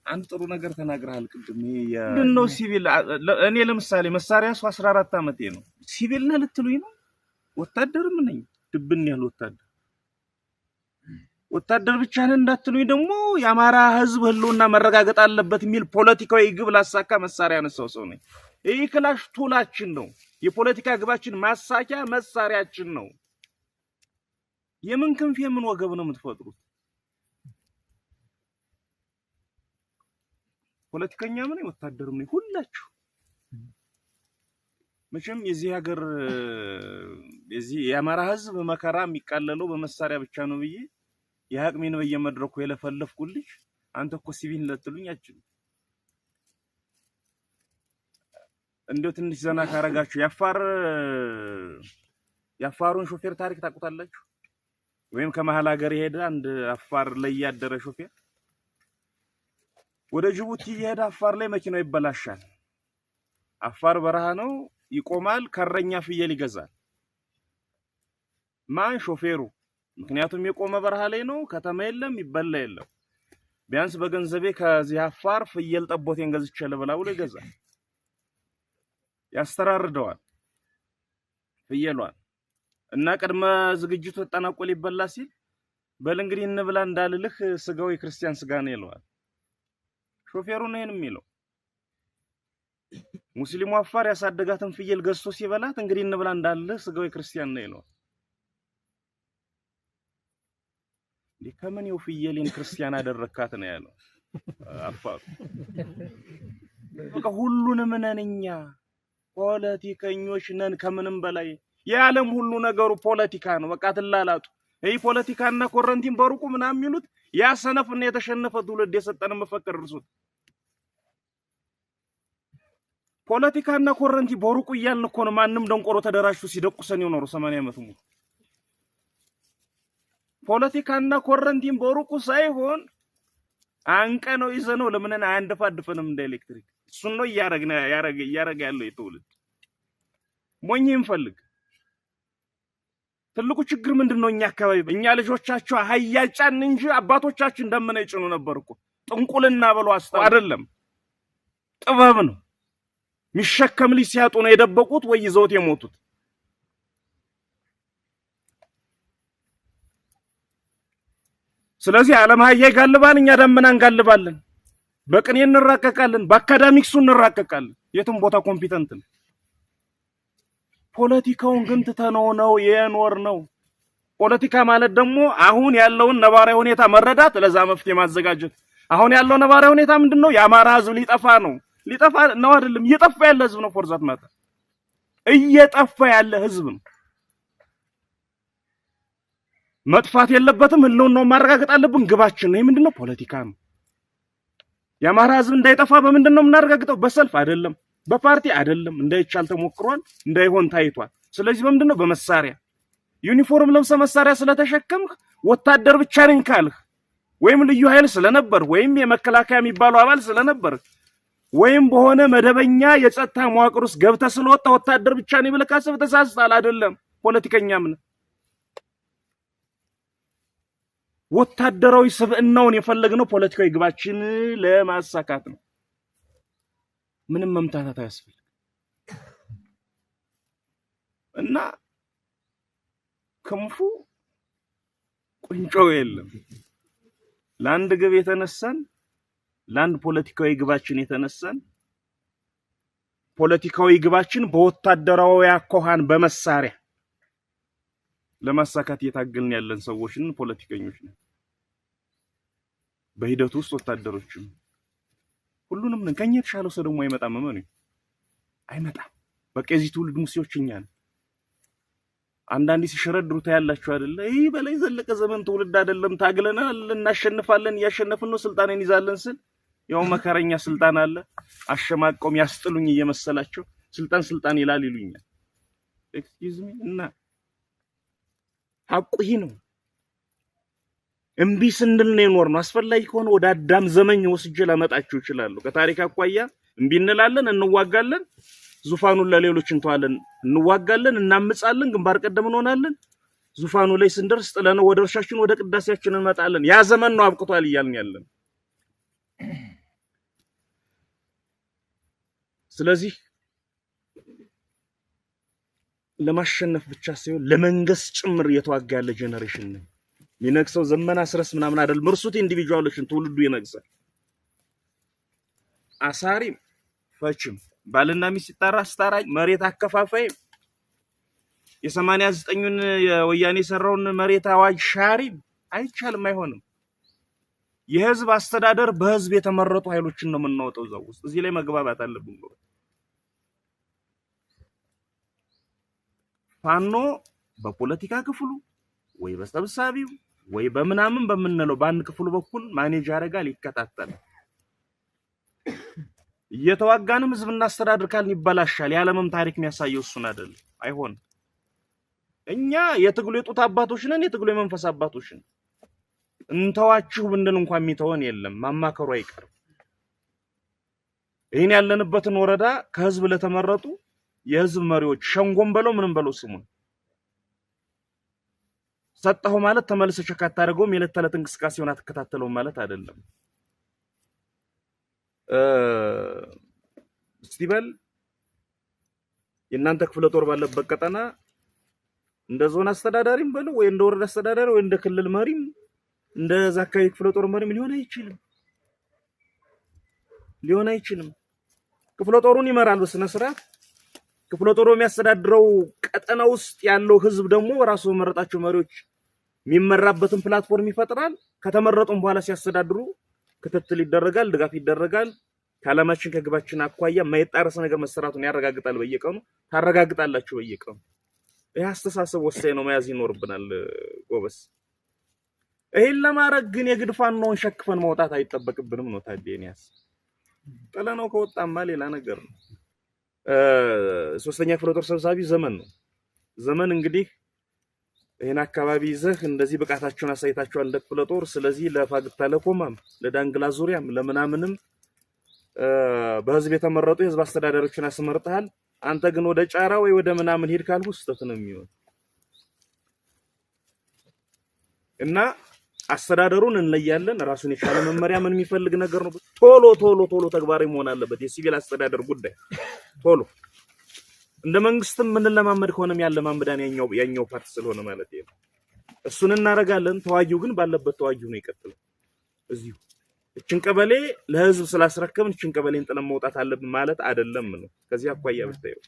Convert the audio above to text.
አንድ ጥሩ ነገር ተናግረሃል ቅድም። ምንድን ነው ሲቪል? እኔ ለምሳሌ መሳሪያ ሰው 14 ዓመቴ ነው። ሲቪል ነህ ልትሉኝ ነው? ወታደርም ነኝ፣ ድብን ያህል ወታደር። ወታደር ብቻ ነህ እንዳትሉኝ ደግሞ የአማራ ሕዝብ ህልውና መረጋገጥ አለበት የሚል ፖለቲካዊ ግብ ላሳካ መሳሪያ ያነሳው ሰው ነኝ። ይህ ክላሽ tool ኣችን ነው። የፖለቲካ ግባችን ማሳኪያ መሳሪያችን ነው። የምን ክንፍ የምን ወገብ ነው የምትፈጥሩት? ፖለቲከኛም ነኝ ወታደርም ነኝ ሁላችሁ። መቼም የዚህ ሀገር የዚህ የአማራ ህዝብ መከራ የሚቃለለው በመሳሪያ ብቻ ነው ብዬ የአቅሜን በየመድረኩ የለፈለፍኩልሽ አንተ እኮ ሲቪል ልትሉኝ አትችሉም። እንደው ትንሽ ዘና ካረጋችሁ የአፋሩን ሾፌር ታሪክ ታውቁታላችሁ? ወይም ከመሀል ሀገር የሄደ አንድ አፋር ላይ ያደረ ሾፌር ወደ ጅቡቲ እየሄደ አፋር ላይ መኪናው ይበላሻል። አፋር በረሃ ነው፣ ይቆማል። ከረኛ ፍየል ይገዛል። ማን? ሾፌሩ። ምክንያቱም የቆመ በረሃ ላይ ነው፣ ከተማ የለም፣ ይበላ የለም። ቢያንስ በገንዘቤ ከዚህ አፋር ፍየል ጠቦቴን ገዝቼ ልብላ ብሎ ይገዛል። ያስተራርደዋል ፍየሏን እና ቅድመ ዝግጅቱ ተጠናቆ ሊበላ ሲል በል እንግዲህ እንብላ እንዳልልህ ስጋው የክርስቲያን ስጋ ነው ይለዋል። ሾፌሩ ነው ይሄን የሚለው። ሙስሊሙ አፋር ያሳደጋትን ፍየል ገዝቶ ሲበላት እንግዲህ እንብላ እንዳልልህ ስጋው የክርስቲያን ነው ይለዋል። እንዴ ከምን ይኸው ፍየሌን ክርስቲያን አደረካት ነው ያለው አፋሩ። በቃ ሁሉንም ነን እኛ ፖለቲከኞች ነን። ከምንም በላይ የዓለም ሁሉ ነገሩ ፖለቲካ ነው። በቃ ትላላጡ። ይህ ፖለቲካና ኮረንቲን በሩቁ ምናምን የሚሉት ያ ሰነፍና የተሸነፈ ትውልድ የሰጠን መፈክር እርሱት። ፖለቲካና ኮረንቲ በሩቁ እያልን እኮ ነው። ማንም ደንቆሮ ተደራጅቶ ሲደቁሰን የኖሩ 80 ዓመት ሙሉ ፖለቲካና ኮረንቲን በሩቁ ሳይሆን አንቀ ነው ይዘነው ለምን አያንደፋድፈንም እንደ ኤሌክትሪክ። እሱን ነው እያረገ ያለው የትውልድ ሞኝ እንፈልግ። ትልቁ ችግር ምንድን ነው? እኛ አካባቢ እኛ ልጆቻቸው አህያ ጫን እንጂ አባቶቻችን ደመና ይጭኑ ነበር እኮ። ጥንቁልና ብሎ አይደለም ጥበብ ነው። የሚሸከም ልጅ ሲያጡ ነው የደበቁት ወይ ይዘውት የሞቱት። ስለዚህ ዓለም አህያ ይጋልባል፣ እኛ ደመና እንጋልባለን። በቅኔ እንራቀቃለን፣ በ academics ኡ እንራቀቃለን። የትም ቦታ competent ነው። ፖለቲካውን ግን ትተነው ነው የኖር ነው። ፖለቲካ ማለት ደግሞ አሁን ያለውን ነባራዊ ሁኔታ መረዳት፣ ለዛ መፍትሄ ማዘጋጀት። አሁን ያለው ነባራዊ ሁኔታ ምንድን ነው? የአማራ ህዝብ ሊጠፋ ነው። ሊጠፋ ነው አይደለም፣ እየጠፋ ያለ ህዝብ ነው። for that matter እየጠፋ ያለ ህዝብ ነው። መጥፋት የለበትም። ህልውናውን ማረጋገጥ አለብን። ግባችን ነው። ምንድን ነው? ፖለቲካ ነው። የአማራ ህዝብ እንዳይጠፋ በምንድን ነው የምናረጋግጠው? በሰልፍ አይደለም፣ በፓርቲ አይደለም። እንዳይቻል ተሞክሯል፣ እንዳይሆን ታይቷል። ስለዚህ በምንድን ነው? በመሳሪያ። ዩኒፎርም ለብሰ መሳሪያ ስለተሸከምህ ወታደር ብቻ ነኝ ካልህ ወይም ልዩ ኃይል ስለነበር ወይም የመከላከያ የሚባለው አባል ስለነበር ወይም በሆነ መደበኛ የጸጥታ መዋቅር ውስጥ ገብተህ ስለወጣ ወታደር ብቻ ነኝ ብለህ ካሰብህ ተሳስተሃል። አይደለም፣ ፖለቲከኛም ነህ። ወታደራዊ ስብዕናውን የፈለግነው ፖለቲካዊ ግባችን ለማሳካት ነው። ምንም መምታታት አያስፈልግም። እና ክንፉ ቁንጮ የለም። ለአንድ ግብ የተነሳን፣ ለአንድ ፖለቲካዊ ግባችን የተነሳን፣ ፖለቲካዊ ግባችን በወታደራዊ አኳኋን በመሳሪያ ለማሳካት እየታገልን ያለን ሰዎችን ፖለቲከኞች ነን። በሂደቱ ውስጥ ወታደሮችም ሁሉንም ነን። ከኛ የተሻለው ሰው ደግሞ አይመጣም። እመኑኝ አይመጣም። በቃ የዚህ ትውልድ ሙሴዎች እኛ ነን። አንዳንዴ ሲሸረድሩ ታያላችሁ አይደለ? ይህ በላይ ዘለቀ ዘመን ትውልድ አይደለም። ታግለናል፣ እናሸንፋለን፣ እያሸነፍን ነው፣ ስልጣን እንይዛለን ስል ያው መከረኛ ስልጣን አለ አሸማቀውም ያስጥሉኝ እየመሰላቸው ስልጣን ስልጣን ይላል ይሉኛል። Excuse me፣ እና ሐቁ ይህ ነው። እምቢ ስንል ነው የኖርነው። አስፈላጊ ከሆነ ወደ አዳም ዘመን ወስጄ ላመጣችሁ እችላለሁ። ከታሪክ አኳያ እምቢ እንላለን፣ እንዋጋለን፣ ዙፋኑን ለሌሎች እንተዋለን። እንዋጋለን፣ እናምጻለን፣ ግንባር ቀደም እንሆናለን። ዙፋኑ ላይ ስንደርስ ጥለነው ወደ እርሻችን ወደ ቅዳሴያችን እንመጣለን። ያ ዘመን ነው አብቅቷል እያልን ያለን። ስለዚህ ለማሸነፍ ብቻ ሳይሆን ለመንገስ ጭምር እየተዋጋ ያለ generation ነው። የሚነግሰው ዘመን አስረስ ምናምን አይደለም። እርሱት individual ኦችን ትውልዱ ይነግሳል። አሳሪም ፈችም፣ ባልና ሚስት ሲጣራ አስታራቂ፣ መሬት አከፋፋይም፣ የ89ኙን የወያኔ የሰራውን መሬት አዋጅ ሻሪም አይቻልም፣ አይሆንም። የህዝብ አስተዳደር በህዝብ የተመረጡ ኃይሎችን ነው የምናወጣው እዛው ውስጥ። እዚህ ላይ መግባባት አለብን። ፋኖ በፖለቲካ ክፍሉ ወይ በሰብሳቢው ወይ በምናምን በምንለው በአንድ ክፍሉ በኩል manage ያደርጋል፣ ይከታተላል። እየተዋጋንም ህዝብ እናስተዳድር ካልን ይበላሻል። የዓለምም ታሪክ የሚያሳየው እሱን አይደለም፣ አይሆንም። እኛ የትግሉ የጡት አባቶች ነን፣ የትግሉ የመንፈስ አባቶች ነን። እንተዋችሁ ብንል እንኳን የሚተወን የለም፣ ማማከሩ አይቀርም። ይህን ያለንበትን ወረዳ ከህዝብ ለተመረጡ የህዝብ መሪዎች ሸንጎም በለው ምንም በለው ስሙን ሰጠኸው ማለት ተመልሰህ check አታደርገውም፣ የዕለት ተዕለት እንቅስቃሴውን አትከታተለውም ማለት አይደለም። እስቲ በል የእናንተ ክፍለ ጦር ባለበት ቀጠና እንደ ዞን አስተዳዳሪም በለው ወይ እንደ ወረዳ አስተዳዳሪ ወይ እንደ ክልል መሪም እንደ እዛ አካባቢ ክፍለ ጦር መሪም ሊሆን አይችልም፣ ሊሆን አይችልም። ክፍለ ጦሩን ይመራል በስነ ስርዓት። ክፍለ ጦሩ የሚያስተዳድረው ቀጠና ውስጥ ያለው ህዝብ ደግሞ ራሱ በመረጣቸው መሪዎች የሚመራበትን platform ይፈጥራል። ከተመረጡም በኋላ ሲያስተዳድሩ ክትትል ይደረጋል፣ ድጋፍ ይደረጋል። ከዓላማችን ከግባችን አኳያ የማይጣረስ ነገር መሰራቱን ያረጋግጣል። በየቀኑ ታረጋግጣላችሁ። በየቀኑ ይህ አስተሳሰብ ወሳኝ ነው፣ መያዝ ይኖርብናል ጎበስ። ይሄን ለማድረግ ግን የግድ ፋኖን ሸክፈን መውጣት አይጠበቅብንም ነው ታዲያ። ጥለነው ከወጣማ ሌላ ነገር ነው። ሶስተኛ ክፍለ ጦር ሰብሳቢ ዘመን ነው። ዘመን እንግዲህ ይህን አካባቢ ይዘህ እንደዚህ ብቃታችሁን አሳይታችኋል እንደ ክፍለ ጦር። ስለዚህ ለፋግታ ለኮማም ለዳንግላ ዙሪያም ለምናምንም በህዝብ የተመረጡ የህዝብ አስተዳዳሪዎችን አስመርጠሃል። አንተ ግን ወደ ጫራ ወይ ወደ ምናምን ሂድ ካልኩ ስህተት ነው የሚሆን እና አስተዳደሩን እንለያለን። ራሱን የቻለ መመሪያ ምን የሚፈልግ ነገር ነው። ቶሎ ቶሎ ቶሎ ተግባራዊ መሆን አለበት። የሲቪል አስተዳደር ጉዳይ ቶሎ እንደ መንግስትም የምንለማመድ ከሆነም ያለማመዳን ያኛው part ስለሆነ ማለት ነው። እሱን እናደርጋለን። ተዋጊው ግን ባለበት ተዋጊው ነው ይቀጥላል። እዚሁ እችን ቀበሌ ለህዝብ ስላስረከብን እችን ቀበሌን ጥለን መውጣት አለብን ማለት አይደለም ነው። ከዚህ አኳያ ብታየው